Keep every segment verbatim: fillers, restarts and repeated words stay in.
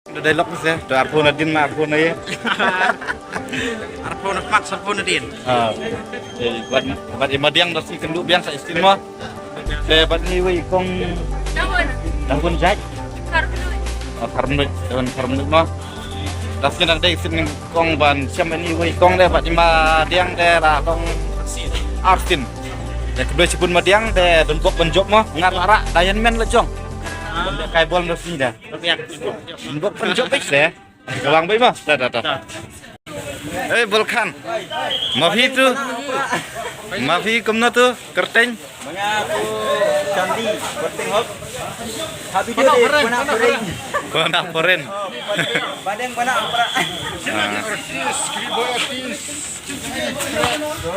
Da dialogue se, to arphew nadien ma arphew na ïa. Arphew na mat, arphew nadien. Ah. Eh, bad, bad i madiang da sngewkynduh biang sa istil mo. Te bad ni wei kong. Dahun. Dahun jait. Kharmnuit. Oh, kharmnuit, dahun kharmnuit mo. Da sngewdang dei sngewkong ban shem ni wei kong de bad i madiang de la long arsin. Te khublei shibun madiang de don bok ban jop mo. Ngar la rak da ïan men la jong. Kai bol da sngewdang. Bok pynjop bik se. Kawang bai ma. Da da da. Eh, Bolkhan. Ma phi tu. Ma phi kumno tu kyrteng. Manga ku Kandi, kyrteng hok. Habi dia de pana foreign. Pana foreign. Badeng pana ampra.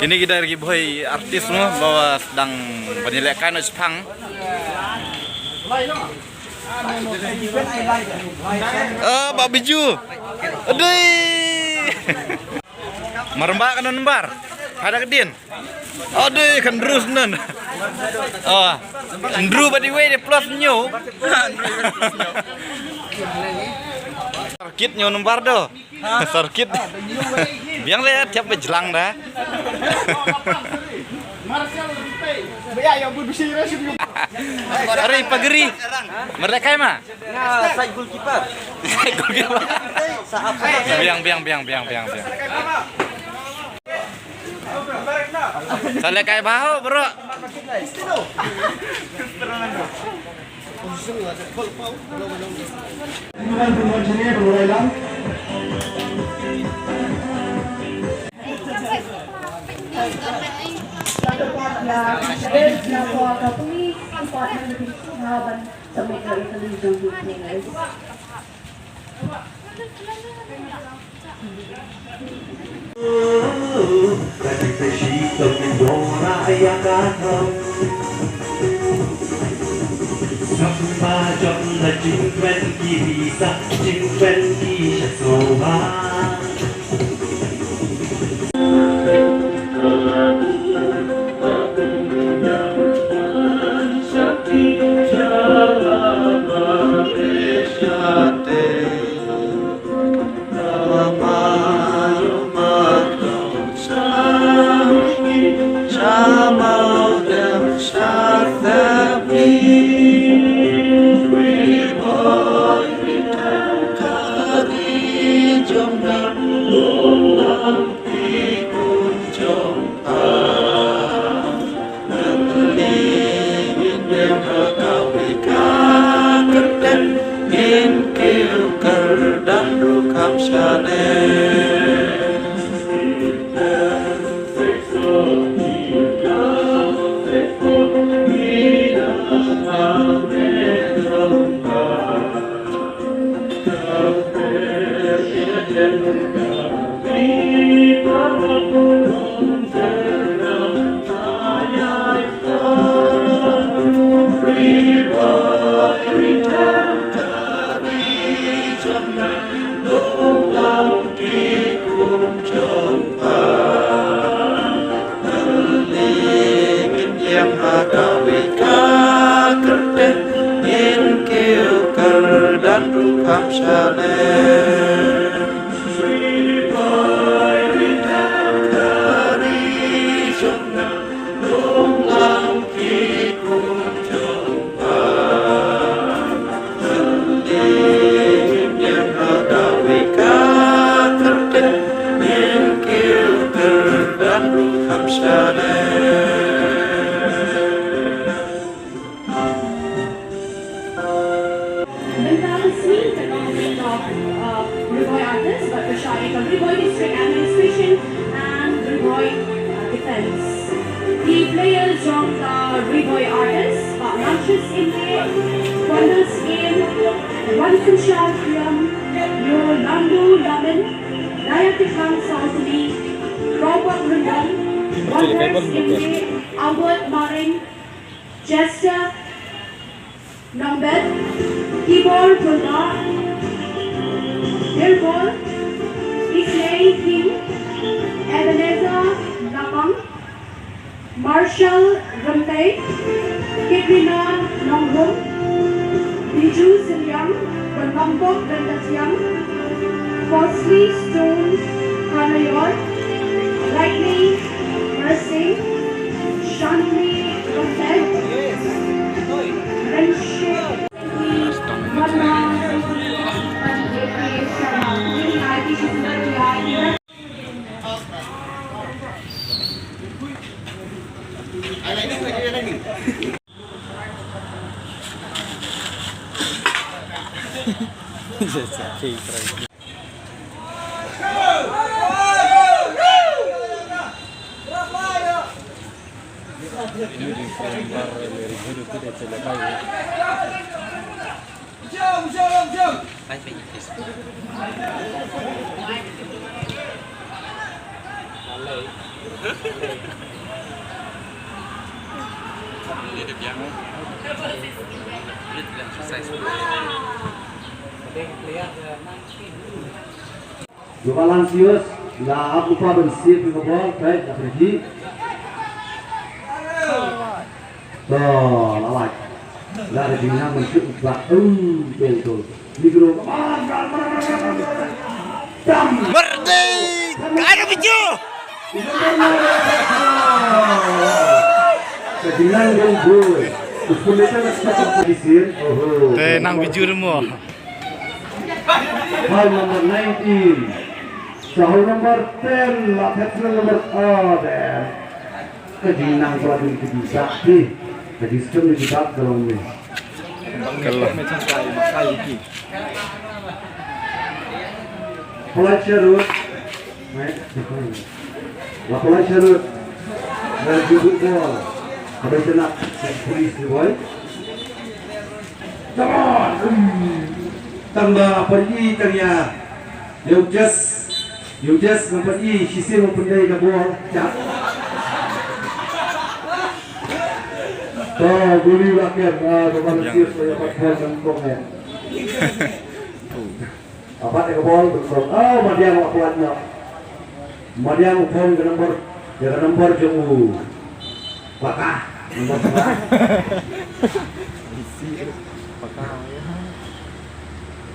Kini kita lagi boy artis mo bawa sedang banyak kan Jepang. Ah, Bah Biju. Adui. Marmba kan number. Ada kedin. Adui kan terus nan. Oh. Ndru badi wei de plus nyu. Sakit nyu number do. Circuit. Biang le tiap bejlang da. Are pagri. Mereka ma. Side goalkeeper. Side goalkeeper. Biang biang biang biang biang biang. Sale kai bahu bro. Bynta ka sngi ka long ka bynta, uh, Ri Bhoi Artist bad ka shah ïa ka Ri Bhoi District Administration and Ri Bhoi, uh, Defence. Ki players jong ka Ri Bhoi Artist, Bah Lamshus Inle, Wonders Inn, Wansynshar Kriam, Yolandu Lamin, Dayatithang Sawkmie, Kropok Ryndong, Wonders Inle, Albert Maring, Chester Nongbet, Tibor Pulbah, Dirbor Islay King, Ebenezer Lapang, Marshall Rympei, Katrina Nongbum, Biju Sylliang, Bangkok dan Katiang, Fosley Stone Kanayor, Lightning Mersing, Shanti Rosette, Friendship, Jubal Ansius, la ap upa ban save ïa ka bol, peit, la pynjih. To, la lait. La ka jingnang ban shoot ba, um, betul, betul. Ni kru. Dam. Merdeka! Ada biju! Ka jingnang ban bol. Uspun desa na sepak di sir. Oho. Te nang biju demo. Foul number nineteen. Sa foul number ten, la phet number, oh, damn. Ka jingnang pala dun ki bak ti. Ka jingskem ki bak ka long ni. Ka long. Pala charut. La pala charut. Dari jubut bol. Ka bai kena. Police ni boy. Come on! Tang ba pynïaid tang ïa. Ïa u Jes. Ïa u Jes nga pynïaid shisien u pyndei ka bol. Jap. To, guli la kem, ah, ba ban sir so ïa pat bol kan kong ne. Apat ïa ka bol, betul. Oh, Madiang la pynlait noh. Madiang u phong ka nombor, ïa ka nombor jong u Paka, nombor Paka.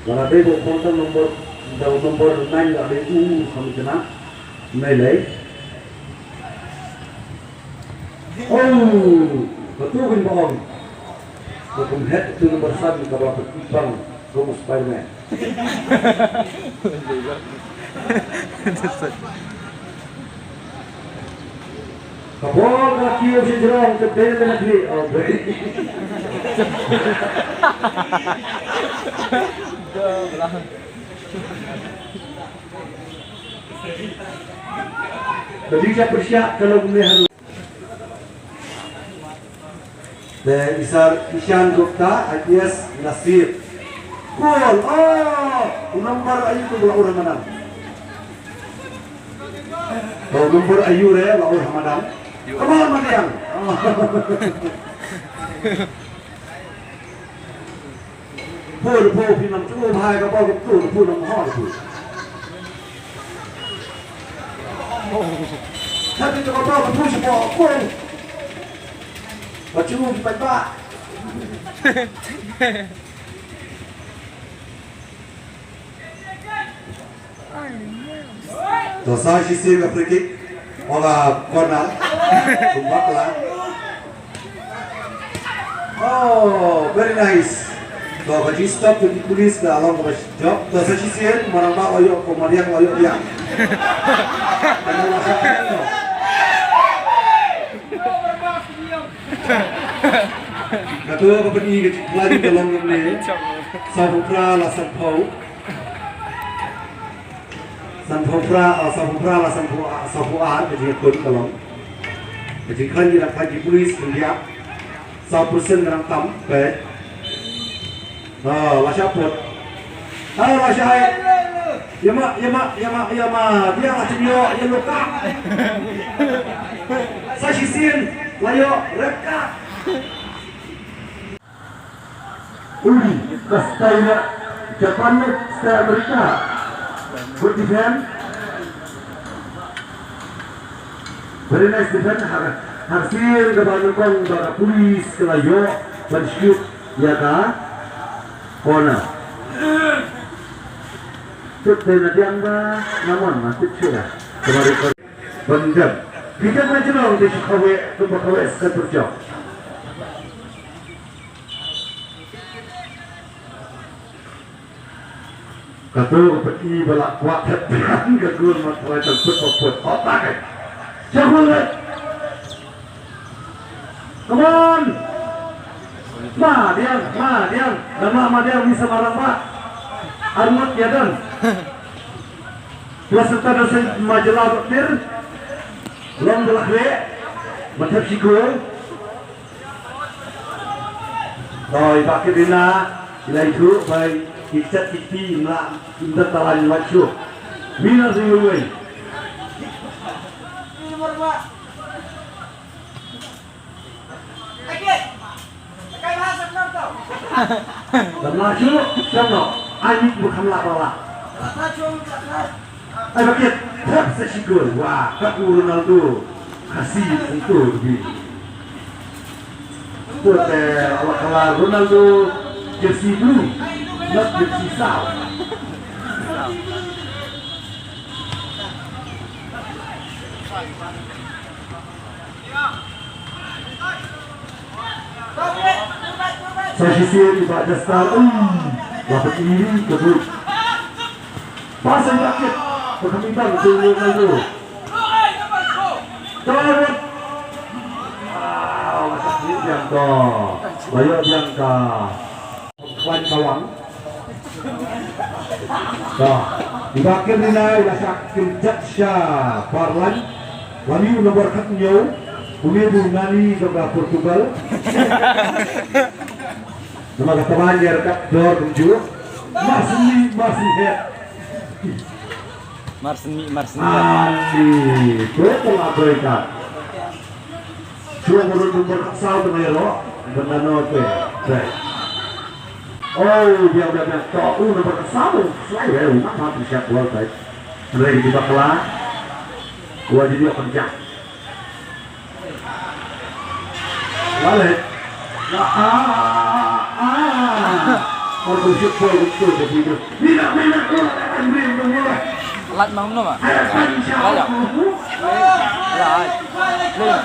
Lada dei ba u phong tang nombor, da u nombor nine la dei u, kham kena. Nai lei. Oh, katu ban ba ong. Ka kum het tu nombor san ka ba pynbang kum Spiderman. Ka bol ka kiew shi jrong ka bel na kli. Oh, great. Ka ding sha pyrshah ka long ne haru. Te Isar Ishan Gupta, I P S Nasir. Gol. Oh, u number ayu tu la ur Ramadan. Oh, number ayu re la ur Ramadan. Come on, Madiang. Oh. Phu, phu, phi nang chu bhai ka bol ka phu, phu nang ho phu. Tapi tu ka bol ka phu shi bol phu. Ka chu ki pat ba. To sa shisien ka free kick. Ong ka corner. Kumbak la. Oh, very nice. To ka jingstop ka police ka long kaba jop. To sa shisien, marang ba la ïoh, ko Madiang la ïoh ïa. Kato ka pyni ka jingkhlaiñ ka long kumne. Sawphew phra la sanphew. Sanphew phra, oh, sawphew phra la sanphew, sawphew ar, ka jingkut ka long. Ka jingkhlaiñ ki dang khlaiñ ki police India. Saw percent ka dang tam, peit. Oh, la shah put. Ah, la shah ai. Ïa ma, ïa ma, ïa ma, ïa ma. Dia la shu ïoh yellow card. Sa shisien la ïoh red card. Ui, ka style Japan ne style America. Good defense. Very nice defense. Har, har sien kaba nyngkong ba ka police ka la ïoh ban shoot ïa ka corner. Tut te na diang ba na mon ma tut shuh. Kemari ko ban jam. Kita na jero di shu kawek, tu ba kawek sekat berjam. Kato ka peti ba la kwah tep biang ka gur ma trai tang put pa put. Otak ai. Siapa lagi? Come on. Ma diang, ma diang. Nama ma diang bisa marang ba. Armut ya dan. Dua serta dosen majalah dokter. Long belak re. Matap sikul. Oi, bakit ina. Ilai tu, bai. Kichat kiti, imla. Imda talan machu. Mina sing luwai. Khamla shu, shamno. Ai, ni bu khamla bala. Ai, bakit. Thap sa shikul. Wah, kaku Ronaldo. Kasi itu bi. Pute ala kala Ronaldo jersey blue, not jersey saw. Sa shisien i Bah Jastar, um, la pynïaid ka bud. Pas ïa ka kit, ba kham ibang tu Ronaldo. Tawat. Ah, la sa kit biang to. Ba ïoh biang ka. Kwan kawang. Dah. Iba kin ni nai la shah kin jat sha parlan. Lami u nomor khat nyau. Uni bu ngani ka Portugal. Nama kata ban ya rekat dor kumju. Masih masih het. Marsni, marsni. Ani, tu telah berkat. Chuwa murut number saw tu mayro, benda no te. Te. Oh, dia dia dia. To u number saw, slai eh, u mama tu siap gol te. Rai di bakla. Wa di dia kerja. Lale. La ah ah. Aku syuk boy betul ke video. Mina mina. Lat mang no ma. Lale. Leng.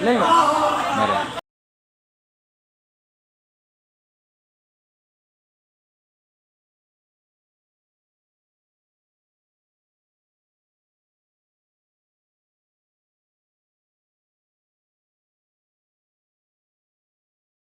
Leng. Mare.